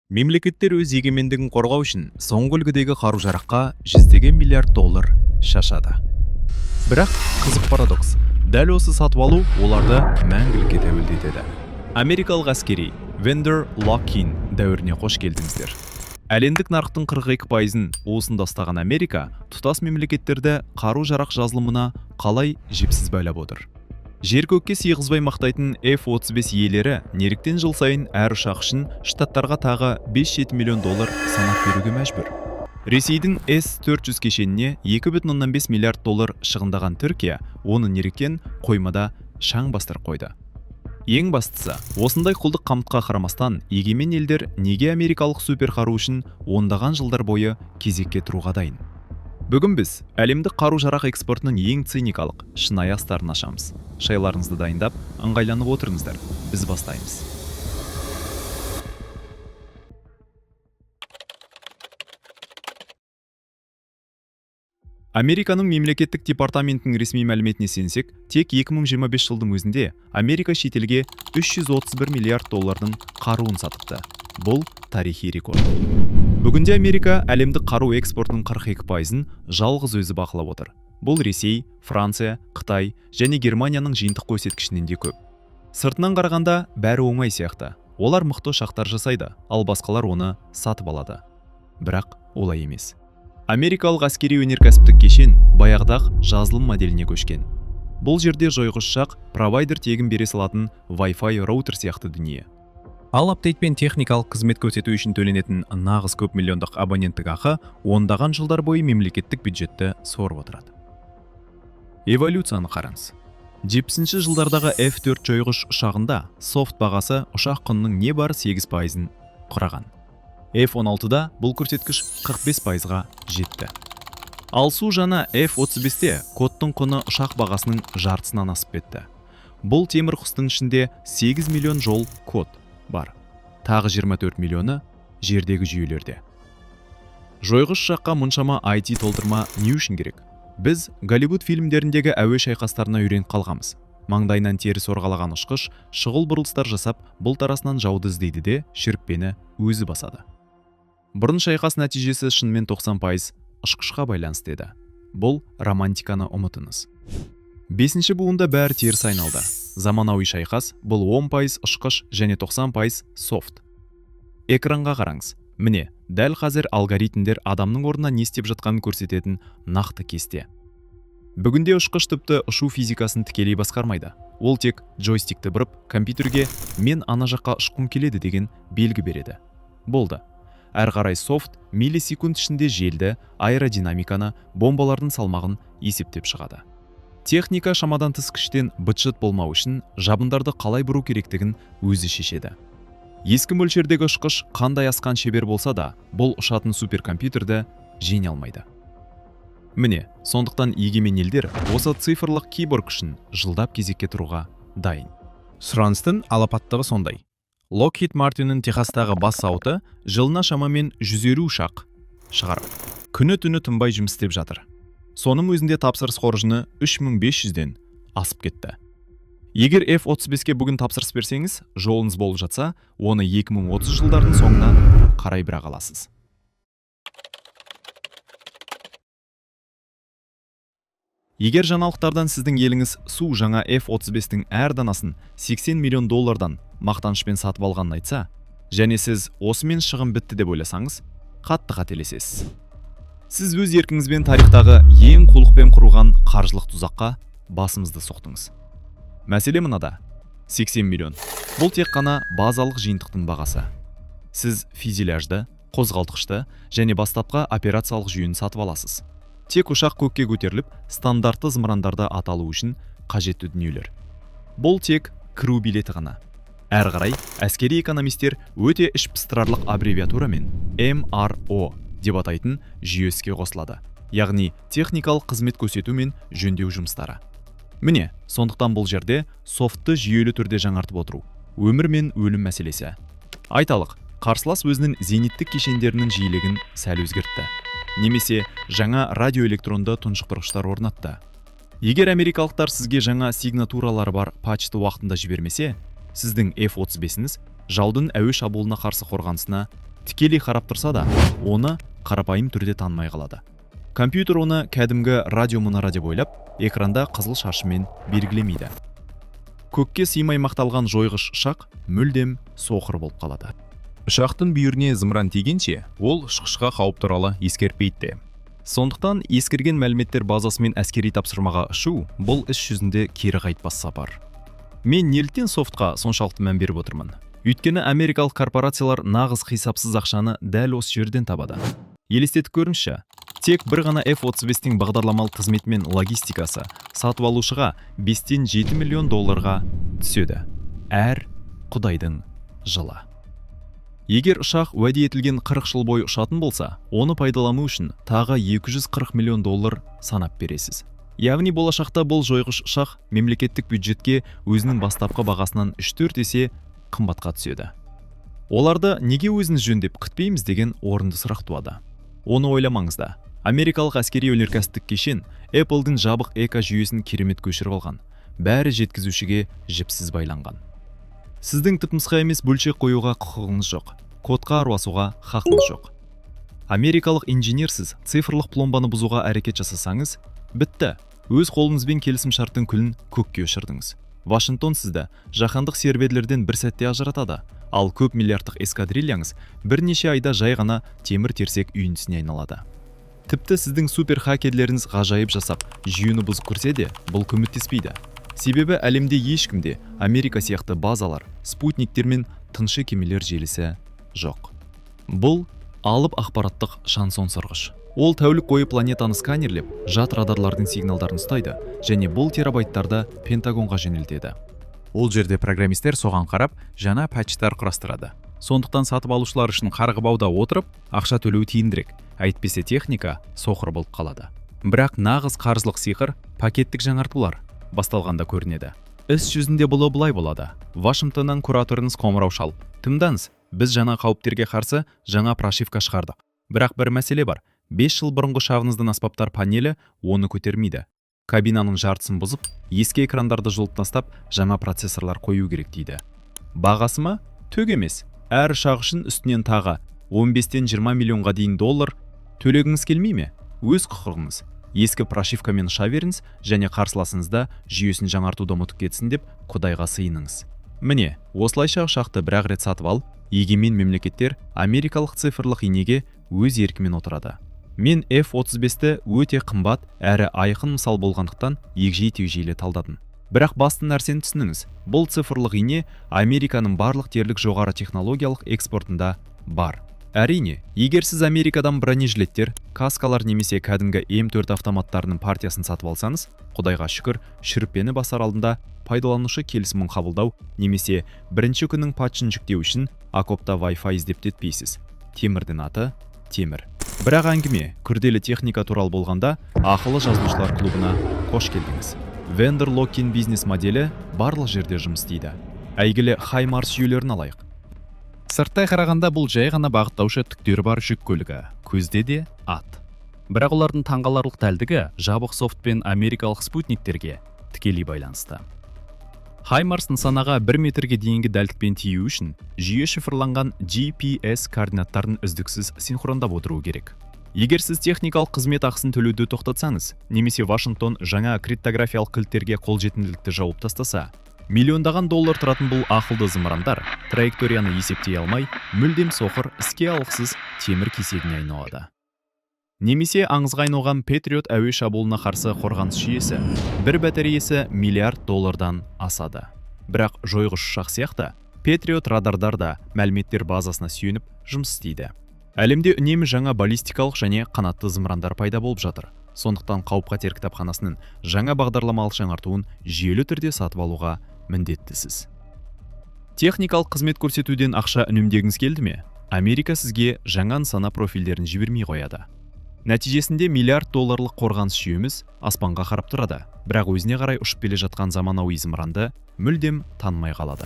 Мемлекеттер өз егемендігін қорғау үшін соңғы үлгідегі қару-жараққа жүздеген миллиард доллар шашады. Бірақ қызық парадокс: дәл осы сатып алу оларды мәңгілікке тәуелді етеді. Америкалық әскери vendor lock-in дәуіріне қош келдіңіздер. Әлемдік нарықтың 42%-ын уысында ұстаған Америка тұтас мемлекеттерді қару-жарақ жазылымына қалай жіпсіз байлап отыр? Жер көкке сыйғызбай мақтайтын F-35 иелері неліктен жыл сайын әр ұшақ үшін штаттарға тағы 5-7 миллион доллар санап беруге мәжбүр? Ресейдің С-400 кешеніне 2,5 миллиард доллар шығындаған Түркия оны неліктен қоймада шаң бастырып қойды? Ең бастысы, осындай құлдық қамытқа қарамастан, егемен елдер неге америкалық суперқару үшін ондаған жылдар бойы кезекке тұруға дайын? Бүгін біз әлемдік қару-жарақ экспортының ең циникалық, шынайы астарын ашамыз. Шайларыңызды дайындап, ыңғайланып отырыңыздар. Біз бастаймыз. Американың мемлекеттік департаментінің ресми мәліметіне сенсек, тек 2025 жылдың өзінде Америка шетелге 331 миллиард доллардың қаруын сатыпты. Бұл тарихи рекорд. Бүгінде Америка әлемдік қару экспортының 42%-ын жалғыз өзі бақылап отыр. Бұл Ресей, Франция, Қытай және Германияның жиынтық көрсеткішінен де көп. Сыртынан қарағанда бәрі оңай сияқты. Олар мықты ұшақтар жасайды, ал басқалар оны сатып алады. Бірақ олай емес. Америкалық әскери өнеркәсіптік кешен баяғыда-ақ жазылым моделіне көшкен. Бұл жерде жойғыш ұшақ провайдер тегін бере салатын Wi-Fi роутер сияқты дүние. Ал апдейт пен техникалық қызмет көрсету үшін төленетін нағыз көп миллиондық абоненттік ақы ондаған жылдар бойы мемлекеттік бюджетті сорып отырады. Эволюцияны қараңыз. 70 жылдардағы F-4 жойғыш ұшағында софт бағасы ұшақ құнының небары 8%-ын құраған. F-16-да бұл көрсеткіш 45%-ға жетті. Ал су жаңа F-35-те кодтың құны ұшақ бағасының жартысынан асып кетті. Бұл темір құстың ішінде 8 миллион жол код бар. Тағы 24 миллионы жердегі жүйелерде. Жойғыш ұшаққа мұншама IT толтырма не үшін керек? Біз Голливуд фильмдеріндегі әуе шайқастарына үйреніп қалғанбыз. Маңдайынан тері сорғалаған ұшқыш шұғыл бұрылыстар жасап, бұлт арасынан жауды іздейді де, шүріппені өзі басады. Бұрын шайқас нәтижесі шынымен 90% ұшқышқа байланысты еді. Бұл романтиканы ұмытыңыз. Бесінші буында бәрі теріс айналды. Заманауи шайқас бұл 10% ұшқыш және 90% софт. Экранға қараңыз. Міне, дәл қазір алгоритмдер адамның орнына не істеп жатқанын көрсететін нақты кесте. Бүгінде ұшқыш тіпті ұшу физикасын тікелей басқармайды. Ол тек джойстикті бұрып, компьютерге «мен ана жаққа ұшқым келеді» деген белгі береді. Болды. Әрі қарай софт миллисекунд ішінде желді, аэродинамиканы, бомбалардың салмағын есептеп шығады. Техника шамадан тыс күштен быт-шыт болмау үшін жабындарды қалай бұру керектігін өзі шешеді. Ескі мөлшердегі ұшқыш қандай асқан шебер болса да, бұл ұшатын суперкомпьютерді жеңе алмайды. Міне, сондықтан егемен елдер осы цифрлық киборг үшін жылдап кезекке тұруға дайын. Сұраныстың алапаттығы сондай. Lockheed Martin'in Техастағы бас зауыты жылына шамамен 150 ұшақ шығарып, күні-түні тынбай жұмыс істеп жатыр. Соның өзінде тапсырыс қоржыны 3500-ден асып кетті. Егер F-35-ке бүгін тапсырыс берсеңіз, жолыңыз болып жатса, оны 2030 жылдардың соңына қарай бірақ аласыз. Егер жаңалықтардан сіздің еліңіз су жаңа F-35-тің әр данасын 80 миллион доллардан мақтанышпен сатып алғанын айтса, және сіз осымен шығын бітті деп ойласаңыз, қатты қателесесіз. Сіз өз еркіңізбен тарихтағы ең қулықпен құрылған қаржылық тұзаққа басымызды соқтыңыз. Мәселе мынада: 80 миллион. Бұл тек қана базалық жиынтықтың бағасы. Сіз фюзеляжды, қозғалтқышты және бастапқы операциялық жүйені сатып аласыз. Тек ұшақ көкке көтеріліп, стандартты зымырандарды ата алу үшін қажетті дүниелер. Бұл тек кіру билеті ғана. Әрі қарай әскери экономистер өте іш пыстырарлық аббревиатурамен MRO деп атайтын жүйе іске қосылады. Яғни техникалық қызмет көрсету мен жөндеу жұмыстары. Міне, сондықтан бұл жерде софтты жүйелі түрде жаңартып отыру өмір мен өлім мәселесі. Айталық, қарсылас өзінің зениттік кешендерінің жиілігін сәл өзгертті. Немесе жаңа радиоэлектронды тұншықтырғыштар орнатты. Егер америкалықтар сізге жаңа сигнатуралары бар патчты уақытында жібермесе, сіздің F-35-іңіз жаудың әуе шабуылына қарсы қорғанысына Тікелей қарап тұрса да, оны қарапайым түрде танымай қалады. Компьютер оны кәдімгі радиомұнара деп ойлап, экранда қызыл шаршымен белгілемейді. Көкке сыймай мақталған жойғыш ұшақ мүлдем соқыр болып қалады. Ұшақтың бүйіріне зымыран тигенше, ол ұшқышқа қауіп туралы ескертпейді де. Сондықтан ескірген мәліметтер базасымен әскери тапсырмаға ұшу бұл іс жүзінде кері қайтпас сапар. Мен неліктен софтқа соншалықты мән беріп отырмын? Өйткені америкалық корпорациялар нағыз қисапсыз ақшаны дәл осы жерден табады. Елестетіп көріңізші, тек бір ғана F-35-тің бағдарламалық қызметі мен логистикасы сатып алушыға 5-тен 7 миллион долларға түседі. Әр құдайдың жылы. Егер ұшақ уәде етілген 40 жыл бойы ұшатын болса, оны пайдалану үшін тағы 240 миллион доллар санап бересіз. Яғни болашақта бұл жойғыш ұшақ мемлекеттік бюджетке өзінің бастапқы бағасынан 3-4 есе қымбатқа түседі. Оларды неге өзіңіз жөндеп күтпейміз деген орынды сұрақ туады. Оны ойламаңыз да. Америкалық әскери өнеркәсіптік кешен Apple'дың жабық эко жүйесін керемет көшіріп алған. Бәрі жеткізушіге жіпсіз байланған. Сіздің түпнұсқа емес бөлшек қоюға құқығыңыз жоқ. Кодқа араласуға хақыңыз жоқ. Америкалық инженерсіз цифрлық пломбаны бұзуға әрекет жасасаңыз, бітті. Өз қолыңызбен келісімшарттың күлін көкке ұшырдыңыз. Вашингтон сізді жаһандық серверлерден бір сәтте ажыратады, ал көп миллиардтық эскадрильяңыз бірнеше айда жай ғана темір терсек үйіндісіне айналады. Тіпті сіздің суперхакерлеріңіз ғажайып жасап, жүйені бұзып кірсе де, бұл көмектеспейді. Себебі әлемде ешкімде Америка сияқты базалар, спутниктер мен тыншы кемелер желісі жоқ. Бұл алып ақпараттық шансон сорғыш. Ол тәулік бойы планетаны сканерлеп, жат радарлардың сигналдарын ұстайды және бұл терабайттарды Пентагонға жөнелтеді. Ол жерде программистер соған қарап, жаңа патчтар құрастырады. Сондықтан сатып алушылар үшін қарғыбауда отырып, ақша төлеу тиімдірек, әйтпесе техника соқыр болып қалады. Бірақ нағыз қаржылық сиқыр пакеттік жаңартулар басталғанда көрінеді. Іс жүзінде бұл былай болады. Вашингтоннан кураторыңыз қоңырау шалып, тыңдаңыз, біз жаңа қауіптерге қарсы жаңа прошивка шығардық. Бірақ бір мәселе бар. 5 жыл бұрынғы ұшағыңыздың аспаптар панелі оны көтермейді. Кабинаның жартысын бұзып, ескі экрандарды жұлып тастап, жаңа процессорлар қою керек дейді. Бағасы ма? Түк емес. Әр ұшақ үшін үстінен тағы 15-тен 20 миллионға дейін доллар төлегіңіз келмей ме? Өз құқығыңыз. Ескі прошивкамен ұша беріңіз және қарсыласыңызда жүйесін жаңартуды ұмытып кетсін деп Құдайға сыйыныңыз. Міне, осылайша ұшақты бір-ақ рет сатып алып, егемен мемлекеттер америкалық цифрлық инеге өз еркімен отырады. Мен F-35-ті өте қымбат әрі айқын мысал болғандықтан егжей-тегжейлі талдадым. Бірақ басты нәрсені түсініңіз, бұл цифрлық ине Американың барлық дерлік жоғары технологиялық экспортында бар. Әрине, егер сіз Америкадан бронежилеттер, каскалар немесе кәдімгі М4 автоматтарының партиясын сатып алсаңыз, Құдайға шүкір, шүріппені басар алдында пайдаланушы келісімін қабылдау немесе бірінші күннің патчын жүктеу үшін окопта Wi-Fi іздеп кетпейсіз. Темірдің аты темір. Бірақ әңгіме күрделі техника туралы болғанда, ақылы жазушылар клубына қош келдіңіз. Vendor lock-in бизнес моделі барлық жерде жұмыс істейді. Әйгілі HIMARS жүйелерін алайық. Сырттай қарағанда бұл жай ғана бағыттаушы түктері бар жүк көлігі, көзде де ат. Бірақ олардың таңғаларлық дәлдігі жабық софт пен америкалық спутниктерге тікелей байланысты. HIMARS нысанаға 1 метрге дейінгі дәлдікпен тию үшін жүйе шифрланған GPS координаттарын үздіксіз синхрондап отыру керек. Егер сіз техникалық қызмет ақысын төлеуді тоқтатсаңыз, немесе Вашингтон жаңа криптографиялық кілттерге қолжетімділікті жауып тастаса, миллиондаған доллар тұратын бұл ақылды зымырандар траекторияны есептей алмай, мүлдем соқыр, іске алғысыз темір кесегіне айналады. Немесе аңызға айналған Patriot әуе шабуылына қарсы қорғаныс жүйесі бір батареясы миллиард доллардан асады. Бірақ жойғыш ұшақ сияқты Patriot радардар да мәліметтер базасына сүйеніп жұмыс істейді. Әлемде үнемі жаңа баллистикалық және қанатты зымырандар пайда болып жатыр. Сондықтан қауіп-қатер кітапханасының жаңа бағдарламалық жаңартуын жүйелі түрде сатып алуға міндеттісіз. Техникалық қызмет көрсетуден ақша үнемдегіңіз келді ме? Америка сізге жаңа нысана профильдерін жібермей қояды. Нәтижесінде миллиард долларлық қорғаныс жүйеміз аспанға қарап тұрады, бірақ өзіне қарай ұшып келе жатқан заманауи зымыранды мүлдем танымай қалады.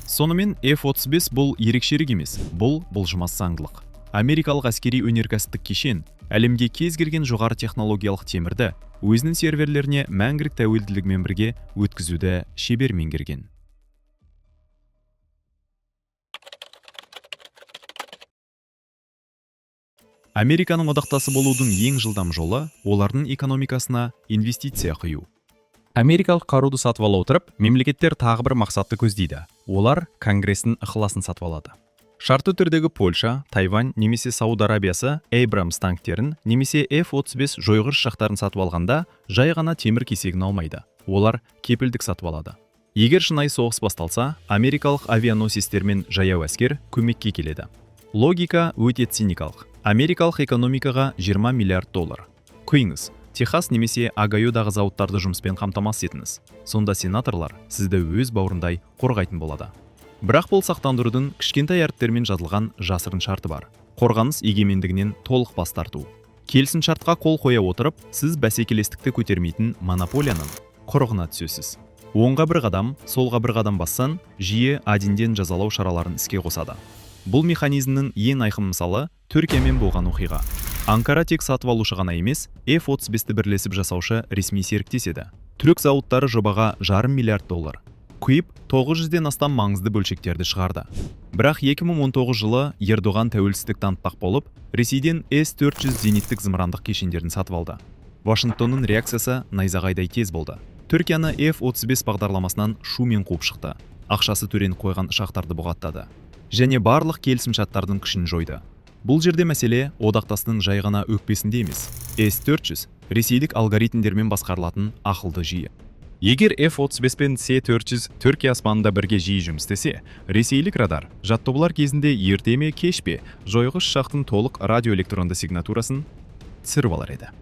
Сонымен F-35 бұл ерекшелік емес, бұл бұлжымас заңдылық. Америкалық әскери өнеркәсіптік кешен әлемге кез келген жоғары технологиялық темірді өзінің серверлеріне мәңгілік тәуелділігімен бірге өткізуді шебер меңгерген. Американың одақтасы болудың ең жылдам жолы – олардың экономикасына инвестиция құю. Америкалық қаруды сатып ала отырып, мемлекеттер тағы бір мақсатты көздейді. Олар Конгрестің ықыласын сатып алады. Шартты түрдегі Польша, Тайвань немесе Сауд Арабиясы Abrams танктерін немесе F-35 жойғыш ұшақтарын сатып алғанда, жай ғана темір кесегін алмайды. Олар кепілдік сатып алады. Егер шынайы соғыс басталса, америкалық авианосецтер мен жаяу әскер көмекке келеді. Логика өте циникалық. Америкалық экономикаға 20 миллиард доллар құйыңыз, Техас немесе Огайодағы зауыттарды жұмыспен қамтамасыз етіңіз. Сонда сенаторлар сізді өз бауырындай қорғайтын болады. Бірақ бұл сақтандырудың кішкентай әріптермен жазылған жасырын шарты бар: қорғаныс егемендігінен толық бас тарту. Келісімшартқа қол қоя отырып, сіз бәсекелестікті көтермейтін монополияның құрығына түсесіз. Оңға бір қадам, солға бір қадам бассан, жүйе одиннен жазалау шараларын іске қосады. Бұл механизмнің ең айқын мысалы – Түркиямен болған оқиға. Анкара тек сатып алушы ғана емес, F-35-ті бірлесіп жасаушы ресми серіктес еді. Түрік зауыттары жобаға 5,5 миллиард доллар құйып, 900-ден астам маңызды бөлшектерді шығарды. Бірақ 2019 жылы Ердоған тәуелсіздік танытпақ болып, Ресейден С-400 зениттік зымырандық кешендерін сатып алды. Вашингтонның реакциясы найзағайдай тез болды. Түркияны F-35 бағдарламасынан шумен қуып шықты, ақшасы төленіп қойған ұшақтарды бұғаттады және барлық келісімшарттардың күшін жойды. Бұл жерде мәселе одақтастың жай ғана өкпесінде емес. С-400 – ресейлік алгоритмдермен басқарылатын ақылды жүйе. Егер F-35 пен С-400 Түркия аспанында бірге жиі жұмыс істесе, ресейлік радар жаттығулар кезінде ерте ме, кеш пе жойғыш ұшақтың толық радиоэлектронды сигнатурасын түсіріп алар еді.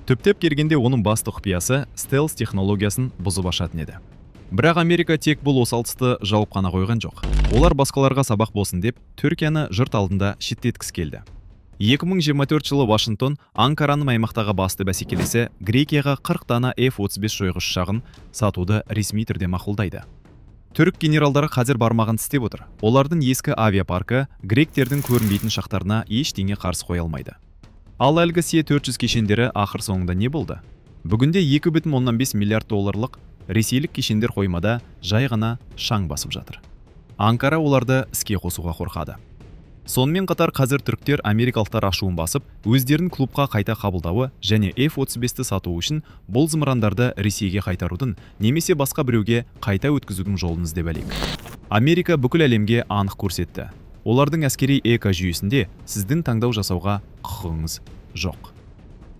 Түптеп келгенде, оның басты құпиясы – стелс технологиясын бұзып ашатын еді. Бірақ Америка тек бұл осал тұсты жауып қана қойған жоқ. Олар басқаларға сабақ болсын деп, Түркияны жұрт алдында шеттеткісі келді. 2024 жылы Вашингтон Анкараның аймақтағы басты бәсекелесі Грекияға 40 дана F-35 жойғыш ұшағын сатуды ресми түрде мақұлдайды. Түрік генералдары қазір бармағын тістеп отыр. Олардың ескі авиапаркі гректердің көрінбейтін ұшақтарына ештеңе қарсы қоя алмайды. Ал әлгі С-400 кешендері ақыр соңында не болды? Бүгінде 2,5 миллиард долларлық ресейлік кешендер қоймада жай ғана шаң басып жатыр. Анкара оларды іске қосуға қорқады. Сонымен қатар, қазір түріктер америкалықтар ашуын басып, өздерін клубқа қайта қабылдауы және F-35-ті сатуы үшін бұл зымырандарды Ресейге қайтарудың немесе басқа біреуге қайта өткізудің жолын іздеп әлек. Америка бүкіл әлемге анық көрсетті: олардың әскери эко жүйесінде сіздің таңдау жасауға құқығыңыз жоқ.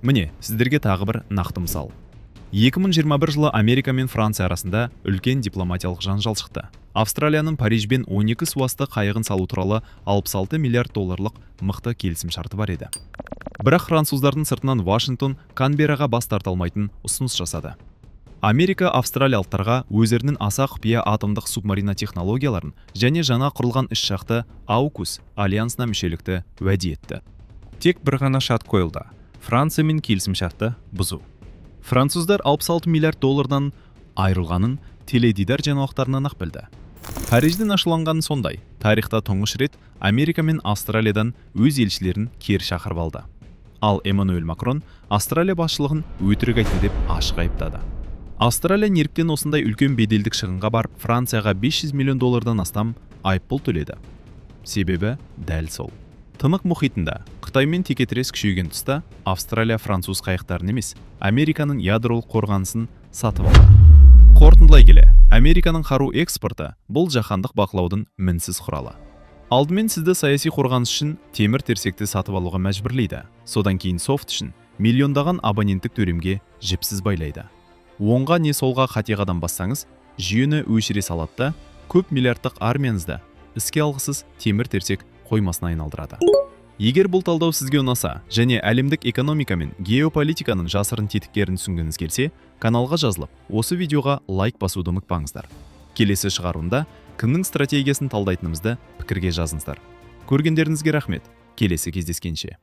Міне, сіздерге тағы бір нақты мысал. 2021 жылы Америка мен Франция арасында үлкен дипломатиялық жанжал шықты. Австралияның Парижбен 12 суасты қайығын салу туралы 66 миллиард долларлық мықты келісім шарты бар еді. Бірақ француздардың сыртынан Вашингтон Канберраға бас тарта алмайтын ұсыныс жасады. Америка австралиялықтарға өздерінің аса құпия атомдық субмарина технологияларын және жаңа құрылған үш жақты AUKUS альянсына мүшелікті уәде етті. Тек бір ғана шарт қойылды: Франциямен келісімшартты бұзу. Француздар 66 миллиард доллардан айырылғанын теледидар жаңалықтарынан ақ білді. Париждің ашуланғаны сондай, тарихта тұңғыш рет Америка мен Австралиядан өз елшілерін кері шақырып алды. Ал Эммануэль Макрон Австралия басшылығын өтірік айтты деп ашық айыптады. Австралия неліктен осындай үлкен беделдік шығынға барып, Францияға 500 миллион доллардан астам айыппұл төледі? Себебі дәл сол. Тынық мұхитында Қытаймен текетірес күшейген тұста Австралия француз қайықтарын емес, Американың ядролық қорғанысын сатып алды. Қорытындылай келе, Американың қару экспорты – бұл жаһандық бақылаудың мінсіз құралы. Алдымен сізді саяси қорғаныс үшін темір терсекті сатып алуға мәжбүрлейді. Содан кейін софт үшін миллиондаған абоненттік төлемге жіпсіз байлайды. Оңға не солға қате қадам бассаңыз, жүйені өшіре салады да, көп миллиардтық армияңызды іске алғысыз темір терсек қоймасына айналдырады. Егер бұл талдау сізге ұнаса және әлемдік экономика мен геополитиканың жасырын тетіктерін түсінгіңіз келсе, каналға жазылып, осы видеоға лайк басуды ұмытпаңыздар. Келесі шығаруында кімнің стратегиясын талдайтынымызды пікірге жазыңыздар. Көргендеріңізге рахмет. Келесі кездескенше.